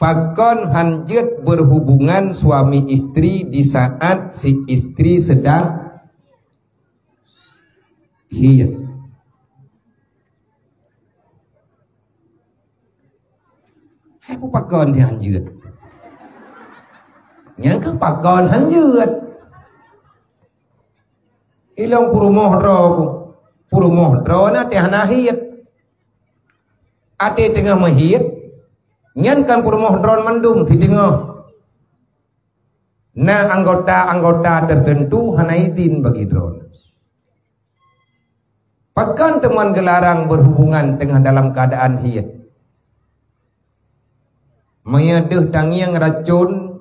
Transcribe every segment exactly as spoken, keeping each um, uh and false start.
Pakon han jeuet berhubungan suami istri di saat si istri sedang haid? Hai, peue pakon han jeuet? Nyan kan pakon han jeuet. Ilong peurumoh droe ku. Peurumoh droe na teuh hana haid. Até teungoh meuhaid, nyan kan peurumoh droe mandum sideungoe. Na anggota-anggota tertentu hana idin bagi droe. Pakon teuma geularang berhubungan teungoh dalam keadaan haid? Meunyoe deuh tangieng racun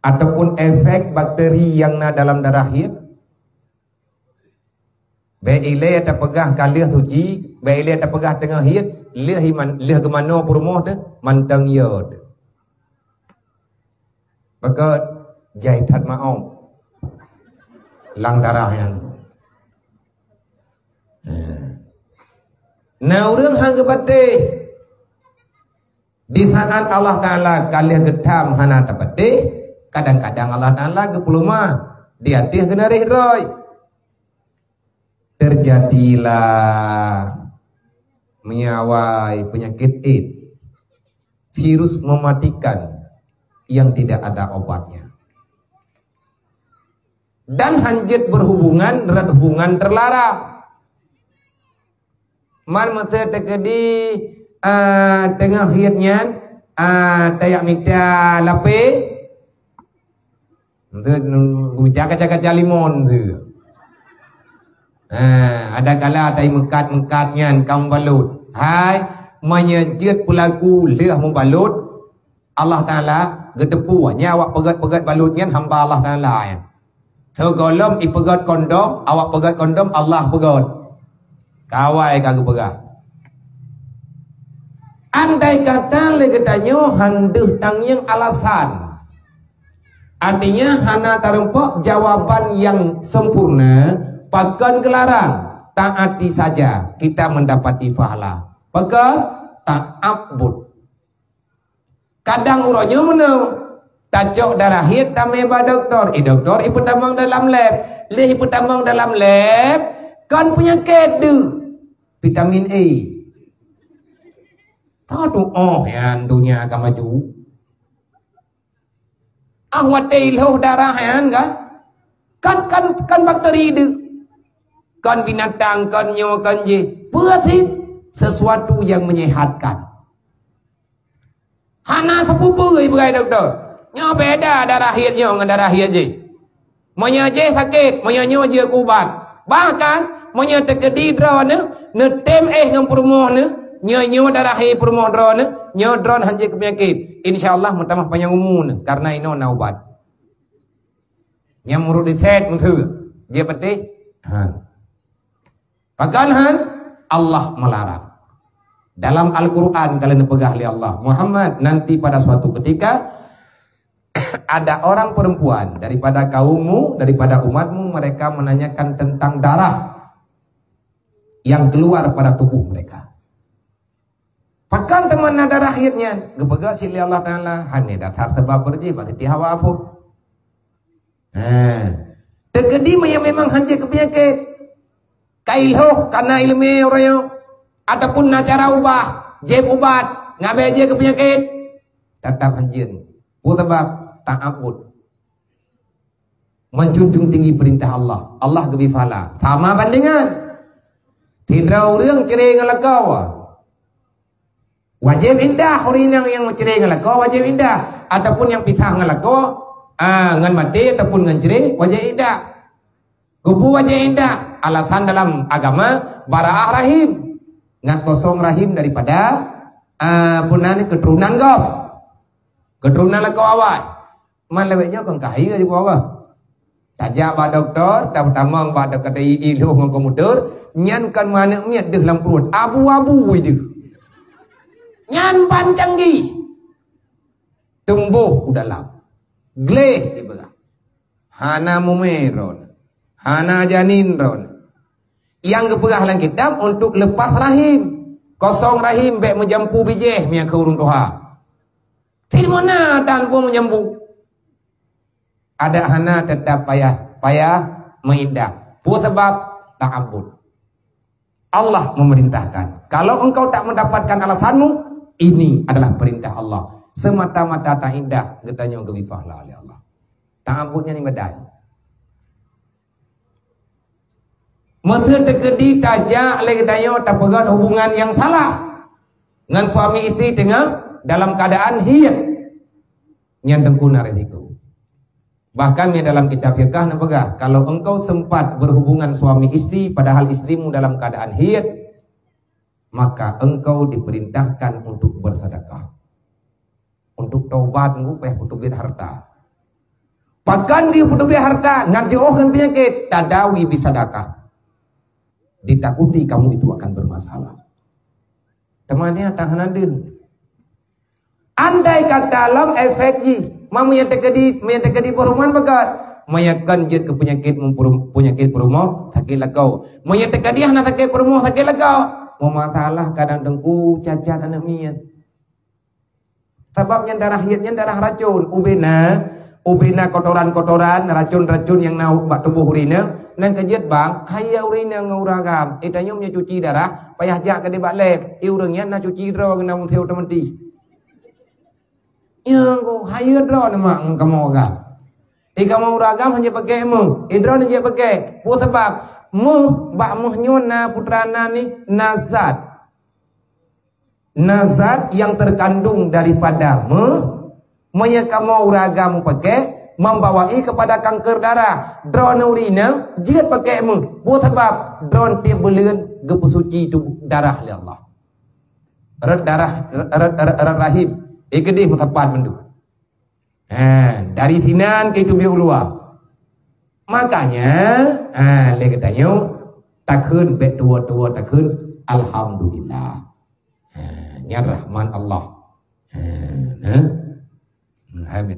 ataupun efek bakteri nyang na dalam darah haid, bék ilée tapeugah ka lheueh suci, bék ilée tapeugah teungoh haid, lheueh iman, lheueh geumanoe peurumoh teuh, mantong yo teuh. Pakon? Jai that maoh lam darah nyan. Na ureuëng han geupatéh. Di saat Allah Taala ka lheueh geutam hana tapatéh, kadang-kadang Allah Taala geupeulumah di ateueh geunaréh droe. Terjadilah meunyoe awai penyakit AIDS, virus mematikan yang tidak ada obatnya. Dan han jeuet berhubungan rot hubungan terlarang. Man meusé teukeudi, ah, teungoh haid nyan, ah, tajak mita lapée, meusé mita kaca-kaca limon tu. Ah, ada kala tai meukat-meukat nyan ka meubalot. Hai, meunyoe jeuet peulaku lheueh meubalot, Allah Taala geuteupeue, nyan awak peugét-peugét balot nyan hamba Allah Taala nyan. Sigohlom ipeugét kondom, awak peugét kondom, Allah peugét. Ka awai ka geupeugah. Andai kata lé geutanyoe han deuh tangieng alasan, artinya hana tareumpok jawaban nyang sempurna, pakon geularang, taati saja, kita mendapati pahala. Pakon? Ta'abbud. Kadang uroe nyoe meunoe, tacok darah haid tamé bak dokto, eh, dokto ipeutamong dalam lab. Lheueh ipeutamong dalam lab, kon peunyakét deuh, vitamin E. Tahu tu, oh, nyan donya ka maju. Ah, watée ilhoh darah nyan kan? Kan, kan, kan bakteri deuh. Kan binatang, kan nyoe, kan jih. Peue cit? Sesuatu yang menyehatkan. Hana sapeue-peue ipeugah dokto. Nyoe beda darah haid nyoe ngon darah haid jih. Meunyoe jih sakét, meunyoe nyoe jeuet keu ubat. Bahkan, meunyoe teukeudi droeneuh neutem éh ngon peurumoh neuh, nyoe, nyoe darah haid peurumoh droeneuh, nyoe droeneuh han jeuet keu peunyakét. Insya Allah meutamah panyang umu neuh, kareuna inoe na ubat. Nyang meurut riset meusu, jeuet patéh? Han. Pakon han? Allah melarang. Dalam Al-Quran ka lheueh neupeugah lé Allah, "Muhammad, nanti pada suatu ketika ada orang perempuan daripada kaummu, daripada umatmu, mereka menanyakan tentang darah yang keluar pada tubuh mereka." Pakon teuma na darah haid nyan? Geupeugah cit lé Allah Taala, hana dasar sabab beureuji bak siti Hawa pun. Ha. Teukeudi meunyoe memang han jeuet keu peunyakét, ka ilhoh kana ileumé uroe nyoe, ataupun na cara ubah, jieb ubat, ngon bék jeuet keu peunyakét, teutap han jeuet. Peue sabab? Ta'abbud. Menjunjung tinggi perintah Allah. Allah geubri pahala. Sama bandengan. Sidroe ureuëng cre ngon lakoe, wajéb iddah. Ureuëng nyang, nyang cre ngon lakoe wajéb iddah. Ataupun nyang pisah ngon lakoe, ah, ngon maté ataupun ngon cre, wajéb iddah. Keupeue wajéb iddah? Alasan dalam agama, baraah rahim. Ngat kosong rahim daripada, ah, peunan keturunan gob. Keturunan lakoe awai. Man lawét nyoe kon kaya jipeugah. Tajak bak dokto, tamong bak dokto ilhoh ngon komputer, nyan kon manok miet deuh lam pruet, abu-abu deuh. Nyan ban canggih. Tumboh u dalam. Gleh jipeugah. Hana mumé droeneuh. Hana janin droeneuh. Nyang geupeugah lam kitab untuk lepas rahim. Kosong rahim bék meujampu bijéh meunyo keu ureuëng tuha. Di mana tan pun menyambung? Ada hana tetap payah, payah meuindah. Peue sabab? Ta'abbud. Allah memerintahkan. Kalau engkau tak mendapatkan alasanmu, ini adalah perintah Allah. Semata-mata ta'indah, geutanyoe geubri pahala lé Allah. Ta'abbud nyan ibadat. Meuseu teukeudi tajak lé geutanyoe tapeugöt hubungan nyang salah ngon suami istri teungoh dalam keadaan haid, nyan teungku na risiko. Bahkan di dalam kitab fiqah na peugah, kalau engkau sempat berhubungan suami istri padahal istrimu dalam keadaan haid, maka engkau diperintahkan untuk bersedekah. Untuk taubat ngu payah peuteubiet harta. Pakon di peuteubiet harta ngon jiôh ngon peunyakét, tadawi bisadakah. Ditakuti kamu itu akan bermasalah. Teuma nyan tahan adeueng. Andai kata lom efek jih, ma meunyo teukeudi, meunyo teukeudi peurumoh beugöt, meunyo kon jeuet keu peunyakét meupurum-, peunyakét peurumoh, sakét lakoe. Meunyo teukeudi hana sakét peurumoh, sakét lakoe. Meumasalah kadang teungku cacat aneuk miet. Sabab nyan darah haid nyan darah racun. Ubena, ubena kotoran-kotoran, racun-racun nyang na bak tuboh ureueng inong, nyan ka jeuet bang, hayeue ureueng inong ngon ureueng agam. Eh, tanyoe meunyo cuci darah, payah jak keudeh bak lab. Eh, ureueng nyan na cuci droe keunan meusé otomatis. Nyang ku hayeue droe nyan mak ngon kamoe agam. Eh, kamoe ureueng agam hana jipakè meuh. Eh, droe nyan jipakè. Peue sabab? Meuh, bak meuh nyoe na putra na ni, na zat. Na zat nyang terkandung daripada meuh, meunyo kamoe ureueng agam mupakè, membawai kepada kanker darah. Droeneuh ureueng inong jeuet pakè meuh. Peue sabab? Droeneuh tiep buleuen geupeusuci tuboh darah lé Allah. Rot darah, rot, rot, rot rahim. Eh, keudeh meusapat mandum. Ha, dari sinan ka teubiet u luwa. Makanya, ha, lé geutanyoe takheun bèk tuwoe-tuwoe takheun alhamdulillah. Ha, nyan rahmat Allah. Ha, nah. Hai,